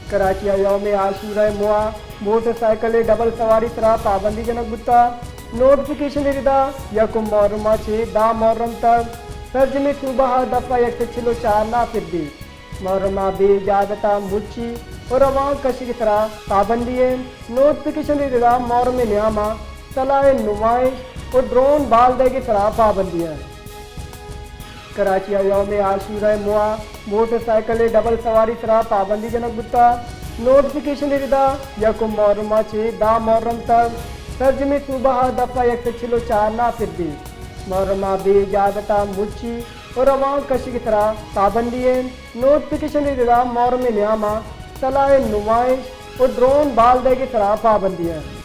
کراچی ءَ یوم عاشورہ ءِ موہ ءَ موٹر سائیکل ءِ ڈبل سواری سرا پابندی جنگ بوتگ۔ نوٹیفکیشن ءِ ردا یکم محرم ءَ چہ دہ محرم تک سرجمیں صوبہ ءَ دفعہ یک سد چل ءُ چار نافذ بیت۔ محرم ءَ بے اجازت ءَ مچی ءُ روانک کشگ ءِ سرا پابندی اِنت۔ نوٹیفکیشن ءِ ردا محرم ءِ نیام ءَ سلاہ ءِ نمائش ءُ ڈرون بال دئیگ ءِ سرا پابندی اِنت۔ کراچی ءَ یوم عاشورہ ءِ موہ ءَ موٹر سائیکل ءِ ڈبل سواری سرا پابندی جنگ بوتگ۔ نوٹیفکیشن ءِ ردا یکم محرم ءَ چہ دہ محرم تک سرجمیں صوبہ ءَ دفعہ یک سد چل ءُ چار نافذ بیت۔ محرم ءَ بے اجازت ءَ مچی ءُ روانک کشگ ءِ سرا پابندی اِنت۔ نوٹیفکیشن ءِ ردا محرم ءِ نیام ءَ سلاہ ءِ نمائش ءُ ڈرون بال دئیگ ءِ سرا پابندی اِنت۔